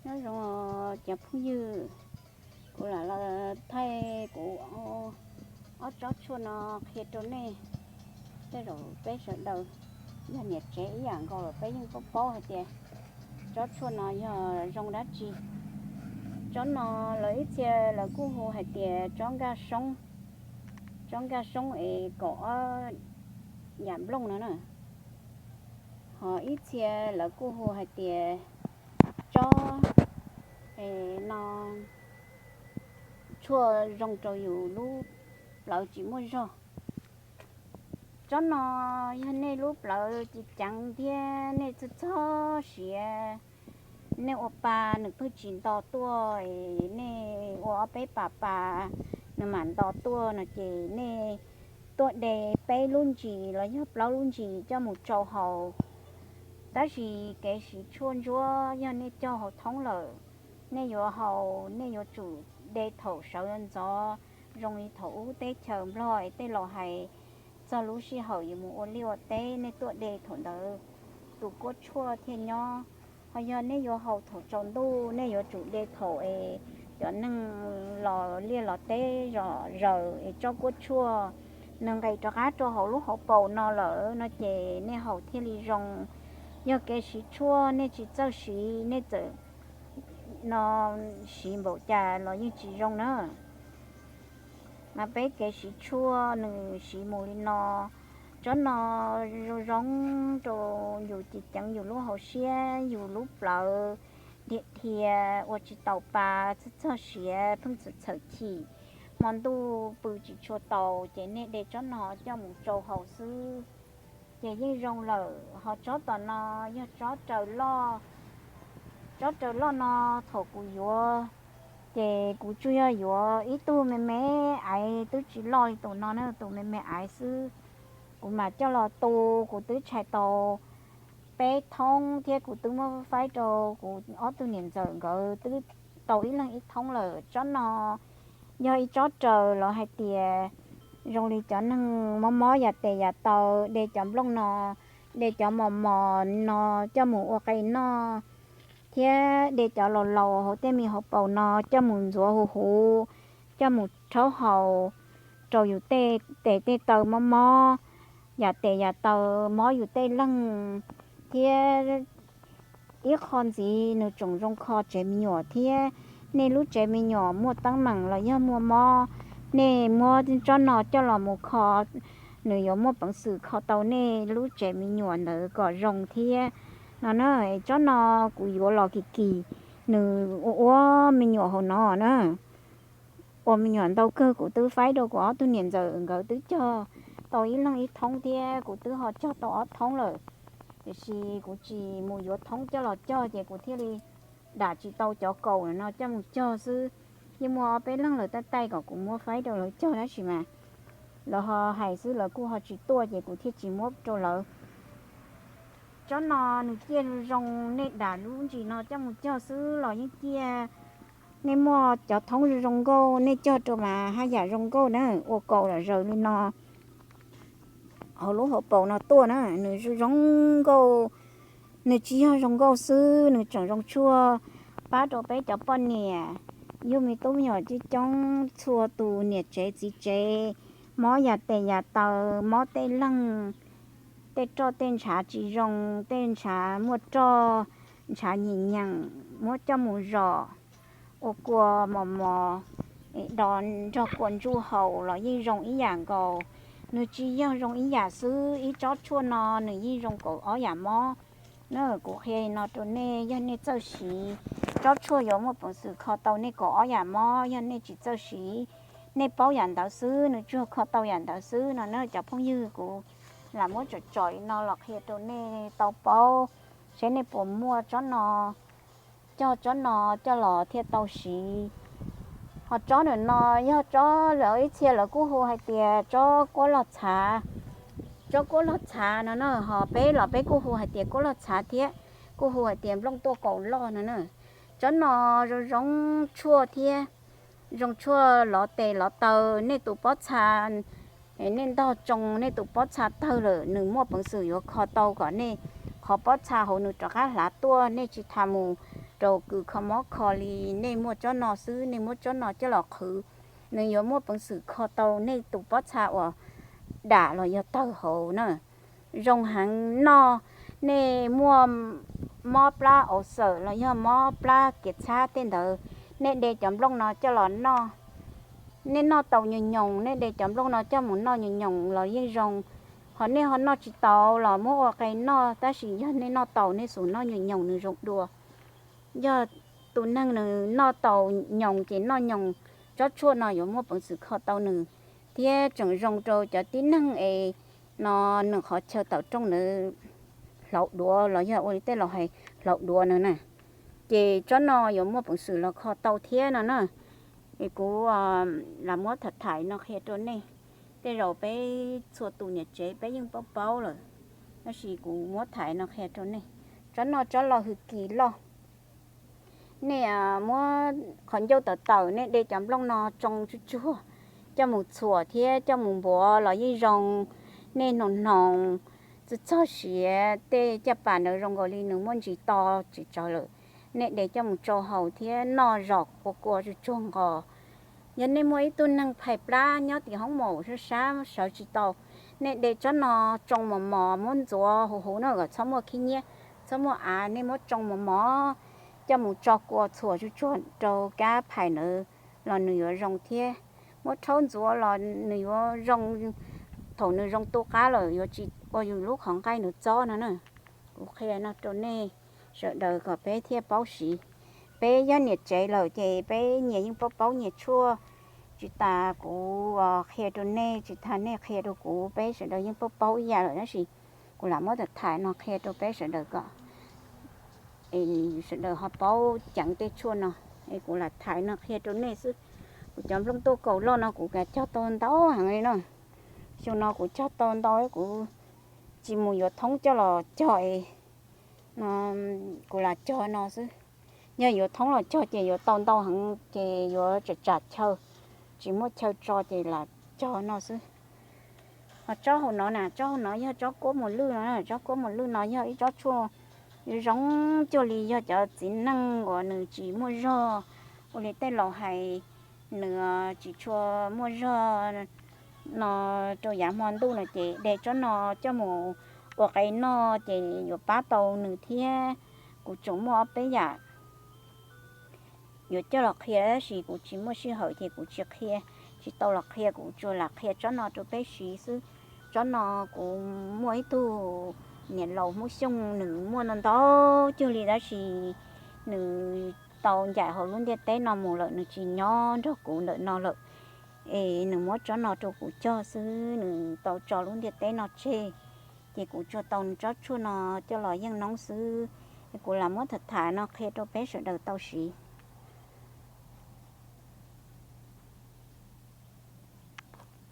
Nyob zoo cov phooj ywg, kuv lam los thaij kuv ob tsob tshuaj no qhia rau nej. Tej zaum peb sawv daws yog niam tsev ib yam nkaus lawm, peb yeej paub paub hais tias tsob tshuaj no yog zoo dab tsi. Tsob no lawv ib txhia lawv kuj hu hais tias tsob nkaj soob, tsob nkaj soob es kaum ob yam nplooj no na. Ho ib txhia lawv kuj hu hais tias tsob no tshuaj zoo rau yus lub plawv tsis muaj zog. Tsob no yog nej lub plawv tsis ceev thiab nej txhob txhob siav, nej ua pa nws pheej tsis nto tuaj, nej ua ob peb pas pas nws mam nto tuaj no ces nej tuaj de peb lub ntsis los yog plaub lub ntsis coj mus tsau haus. Tab sis kev siv tshuaj ntsuab yog nej cog haus thoob lawm, nej yuav haus nej yuav tsum de thaum sawv ntxov, zoo li thaum ub teb chaws Nplog es tej laus hais txog lub sij hawm yuav mus ua liaj ua teb, nej tuaj de thaum ntawd tus kuab tshuaj thiaj nyob. Ho yog nej yuav haus thaum tsaus ntuj, nej yuav tsum de thaum es cov neeg los liaj los teb zom zaws es tsob kuab tshuaj nws nqis rov qab rau hauv lub hauv paus no lawm no ces nej haus thiaj li zoo. Yog kev siv tshuaj nej tsis txawj siv, nej txawm no siv npaum cas los yeej tsis zoo na. Mas peb kev siv tshuaj nws siv mus li no. Tsob no zoo zoo rau yus ceev ceev yus lub hauv siab, yus lub plawv dhia dhia, ua tsis taus pa, txhob txog siav, pheej txhawm txhawm chim, hmo ntuj pw tsis tshua tau, ces nej de tsob no coj mus tsau haus xwb ces yeej zoo lawm. Ho tsob tom no yog tsob raws loj. Tsob raws loj no thaum kuv yuav ces kuv tsuas yog yuav ib tug me me aiv, twb tsis loj li tus no na, tus me me aiv xwb. Kuv mam coj los tu, kuv twb tshais tau peb thoob thiab kuv twb muab faib rau kuv ob tug niam ntxawm nkawd twb tau ib leeg ib thoob lawm. Tsob no yog ib tsob raws los hais tias zoo li cov neeg mob mob yam tes yam taw, de cov nplooj no, de cov mos mos no coj mus ua qe noj, thiab de cov laus laus hauv tej me hauv paus no coj mus ntxuav huv huv, coj mus rhaub haus rau yus tej tes tej taw mob mob, yam tes yam taw mob yus tej leeg, thiab ib qho ntxiv nws tseem zoo kho tsev me nyuam thiab. Nej lub tsev me nyuam muaj teeb meem los yog muaj mob, nej muab tsob no coj los mus kho, nws yuav muaj peev xwm kho tau nej lub tsev me nyuam ntawd kom zoo thiab no na. Tsob no kuv yuav los kim kim, nws ua ua me nyuam hauv no na. Ua me nyuam ntau kawg, kuv twb faib rau kuv ob tug niam ntxawm nkawd twb cog tau ib leeg ib thoob thiab kuv twb ho cog tau ob thoob lawm. Tiam sis kuv tsis mus yuav thoob coj los cog ces kuv thiaj li dam tsis tau cov kaus no coj mus cog xwb. Yeej muaj ob peb leeg lawv taij taij kom kuv muab faib rau lawv cog tab sis mas lawv ho hais xwb, lawv kuj ho tsis tuaj ces kuv thiaj tsis muab rau lawv. Tsob no nws ciaj zoo zoo, nej dam lub ntsis no coj mus cog xwb los yeej ciaj. Nej muaj cov thoob zoo zoo nkauj nej cog rau mas haj yam zoo nkauj na, ua kaus lom zaws li no hauv lub hauv paus no tuaj na, nws zoo zoo nkauj. Nws tsis yog zoo nkauj xwb, nws tseem zoo tshuaj pab rau peb cov poj niam, yug me tub me nyuam coob coob, txhua tus niam tsev txiv tsev, mob yam tes yam taw, mob tej leeg, tej roj tej ntshav tsis zoo, tej ntshav muaj roj, ntshav nyeem nyeem, muab coj mus zom ua kua mos mos, do nrog kua ntsuj haus los yeej zoo ib yam nkaus. Nws tsis yog zoo ib yam xwb, ib tsob tshuaj no nws yeej zoo kaum ob yam mob. Na, kuv qhia no rau nej, yog nej txawj siv, tsob tshuaj yuav muaj peev xwm kho tau nej kaum ob yam mob. Yog nej tsis txawj siv, nej paub yam ntawd xwb, nws tsuas kho tau yam ntawd xwb no na. Cov phooj ywg, kuv lam muab tsom tsom li no los qhia rau nej tau paub, seb nej puas muaj tsob no, cog tsob no coj los thiaj tau siv. Ho tsob ntawm no yog tsob lawv ib txhia lawv kuj hu hais tias tsob kuab loj txhav. Tsob kuab loj txhav no na, ho peb los peb kuj hu hais tias kuab loj txhav thiab, kuj hu hais tias nplooj tuaj kaus loj no na. Tsob no zoo zoo tshuaj thiab, zoo tshuaj lov tes lov taw. Nej tus pob txha, nej ntog tsoo nej tus pob txha tawg lawm, nws muaj peev xwm yuav kho tau kom nej qhov pob txha hauv nws rov qab hlav tuaj, nej tsis tas mus rau kws kho mob kho li. Nej muaj tsob no xwb, nej muab tsob no coj los qhwv, nws yuav muaj peev xwm kho tau nej tus pob txha uas dam los yog tawg hauv na. Zoo heev noj, nej muaj mob plab auv xawm los yog mob plab kiav txhab tej ntawd, nej de cov nplooj no coj los noj. Nej noj tau nyoos nyoos, nej de cov nplooj no coj mus noj nyoos nyoos los yeej zoo. Ho nej ho noj tsis tau los muab ua qe noj, tab sis yog nej noj tau, nej xub noj nyoos nyoos nws zoo dua. Yog tus neeg nws noj tau nyoos ces noj nyoos, tsob tshuaj no yuav muaj peev xwm kho tau nws, thiab tseem zoo rau cov tib neeg es no nws qhov chaw tawm rooj ntawd hlauv duav los yog ua li tej laus hais hlauv duav no na. Ces tsob no yuav muaj peev xwm los kho tau thiab no na. Es kuv lam muab tham thaiv no qhia rau nej. Tej zaum peb txhua tus niam tsev peb yeej paub paub lawm, tab sis kuv muab thaiv no qhia rau nej. Tsob no tsob lauj hwj kis loj. Nej muab qhov ncauj tawm tawm, nej de cov nplooj no tsoo tsuag tsuag coj mus txhuam thiab coj mus npuav los yeej zoo. Nej hnoos hnoos txog txog siav tej caj pas ntawd zoo nkaus li nws muaj ntsis to tsis tsawg lawm, nej de coj mus tsau haus thiab noj zom kua kua tsuag tsuag nqos. Yog nej muaj ib tug neeg phais plab nyob tim hoob maum sab sab sawv tsis tau, nej de tsob no tsoo mos mos muab ntxuav huv huv no kom txhob muaj khib nyiab, txhob muaj av, nej muab tsoo mos mos coj mus tso kua txhuam tsuag tsuag rau kab phais ntawd los nws yuav zoo thiab. Muab rhaub ntxuav los nws yuav zoo, thaum nws zoo tu qab lawm yuav tsis ua yus lub qhov nqaij nws txob no na. Kuv qhia no rau nej sawv daws kom peb thiaj paub siv. Peb yog niam tsev lawm ces peb nyias yeej paub paub nyias tshuaj, tsis tas kuv qhia rau nej, tsis tas nej qhia rau kuv, peb sawv daws yeej paub paub ib yam lawm, tab sis kuv lam muab tham thaiv no qhia rau peb sawv daws kom sawv daws ho paub ceev tej tshuaj no. Es kuv lam thaiv no qhia rau nej xwb. Kuv cov nplooj tuaj kaus loj no kuv cog tau ntau heev li no. Xyoo no kuv cog tau ntau, kuv tsis mus yuav thoob coj los cog es no, kuv lam cog no xwb. Yog yuav thoob los cog ces yuav tau ntau heev ces yuav tsam tsam chaw, tsis muaj chaw tso ces lam cog no xwb. Ho tsob hauv no na, tsob hauv no yog tsob kuab mus lwj no, tsob kuab mus lwj no yog ib tsob tshuaj zoo cuag li yog cov txiv neej uas nws tsis muaj zog, ua li tej laus hais nws tsis tshua muaj zog no rau yav hmo ntuj no ces de tsob no coj mus ua qe noj ces yuav pab tau nws thiab. Kuv tseem muaj ob peb yam yuav coj los qhia tab sis kuv tsis muaj sij hawm ces kuv tsis qhia, tsis tau los qhia, kuv tsuas lam qhia tsob no rau peb siv xwb. Tsob no kuv muaj ib tug niam laus Hmoob Xyooj nws muaj ntau ntau cuag li tab sis nws tau ncaim hauv lub ntiaj teb no mus lawm, nws tsis nyob nrog kuv ntawm no lawm. Es nws muab tsob no rau kuv cog xwb, nws tau tso lub ntiaj teb no tseg, ces kuv tsuas tau nws tsob tshuaj no coj los yeej noob xwb. Es kuv lam muab tham tham no qhia rau peb sawv daws tau siv.